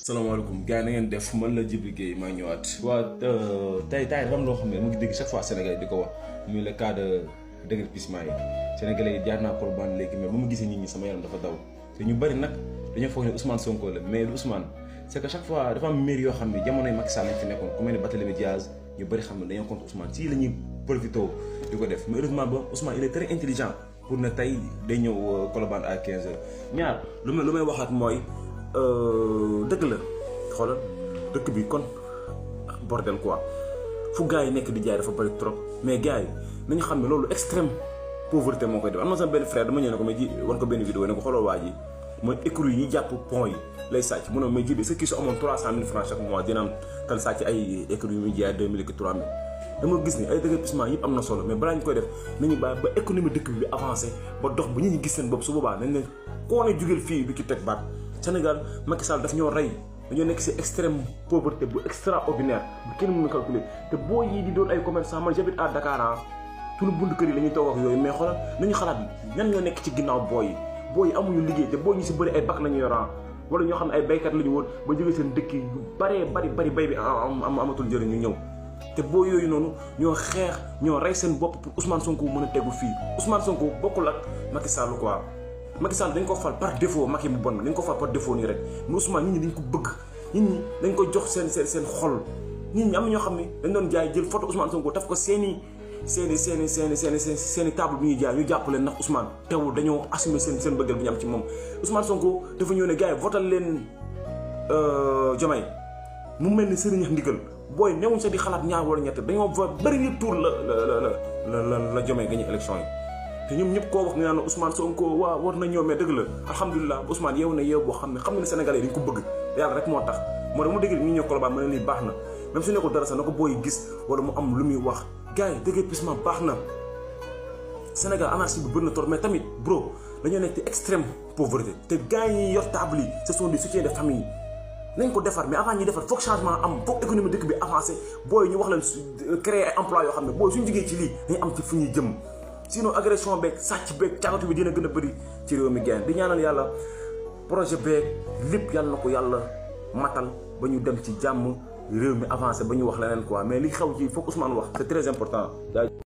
salaamaaleykum gars yi na ngeen def man la Djiby Guèye maa ñëwaat waa tey dafa am loo xam ne mu ngi dégg chaque fois Sénégalais di ko wax muy le cas de déguerpissement yi Sénégalais yi jaar naa Colobane léegi mais ba mu gisee nit ñi sama yaram dafa daw te ñu bëri nag dañoo foog ne Ousmane Sonko la mais du Ousmane c'est que chaque fois dafa am maire yoo xam ne jamonoy Macky Sall lañ fi nekkoon ku mel ne Barthélémy Dias ñu bëri xam ne dañoo contre Ousmane si la ñuy profité di ko def mais heureusement ba Ousmane il est très intelligent pour ne tey day ñëw Colobane à 15h ñaar lu may waxaat mooy dëgg la xoolal dëkk bi kon bordel quoi fu gars yi nekk di jaay dafa bari trop mais gars yi nañu xam ne loolu extrême pauvreté moo koy def am na sama benn frère dama ñëw ne ko mais ji wan ko benn vidéo ne ko xoolal waa ji mooy écrou yi ñuy jàpp pont yi lay sàcc mu ne may ji bi sa kii su amoon 300 000 francs chaque mois dina am tal sàcc ay écrou yu muy jaay 2000 ak 3000 dama gis ni ay déguerpissement yëpp am na solo mais balaa ñu koy def nañu bàyyi ba économie dëkk bi avancé ba dox ba ñi gis seen bopp su boobaa nañ leen koo ne jugeel fii du ci teg baat Sénégal Macky Sall daf ñoo rey dañoo nekk ci extrême pauvreté bu extraordinaire bu kenn mënu calculer te boo yii di doon ay commerçant man j'habite à Dakar suñu buntu kër yi la ñuy toog ak yooyu mais xoolal nañu xalaat ñan ñoo nekk ci ginnaaw booy yi amuñu liggéey te booy ñu ci bëri ay bac la ñu yoran wala ñoo xam ne ay baykat la ñu woon ba jógee seen dëkk yu bari bay bi amatul njëriñ ñu ñëw te boo yooyu noonu ñoo xeex ñoo rey seen bopp pour Ousmane Sonko mën a tegu fii Ousmane Sonko bokkul ak Macky Sall quoi Macky Sall dañ ko fal par défaut Macky bu bon dañ ko fal par défaut nii rek mais Ousmane nit ñi dañ ko bëgg nit ñi dañ ko jox seen xol nit ñi am na ñoo xam ne dañ doon jaay jël photo Ousmane Sonko taf ko seeni table bi ñuy jaay ñu jàpp leen ndax Ousmane teewul dañoo assumer seen bëggal bi ñu am ci moom Ousmane Sonko dafa ñëw ne gars yi votal leen Diomaye mu mel ni sëriñ ndigal booy newuñ sax di xalaat ñaar wala ñett dañoo bëri ni tour la Diomaye gagné élection yi te ñoom ñëpp koo wax nga naan Ousmane Sonko waaw war na ñëw mais dëgg la alhamdulilah Ousmane yeewu na yeew boo xam ne Sénégalais yi dañ ko bëgg yàlla rek moo tax moo mu dégg ni ñëw Colobane ma ne lii baax na même su nekkul dara sax na ko booy gis wala mu am lu muy wax gars yi déguerpissement baax na Sénégal anarchie bi bëri na trop mais tamit bro dañoo nekk ci extrême pauvreté te gars yi yor table yi ce sont des soutiens de famille nañ ko defar mais avant ñuy defar foog changement am foog économie dëkk bi avancé booy ñu wax leen créer ay emploi yoo xam ne booy suñu jógee ci lii dañu am ci fu ñuy jëm sinon agression beeg sàcc beeg càggatu bi dina gën a bëri ci réew mi gain di ñaanal yàlla projet beeg lépp yàlla na ko yàlla matal ba ñu dem ci jàmm réew mi avancé ba ñu wax leneen quoi mais li xew ci foog Ousmane wax c'est très important.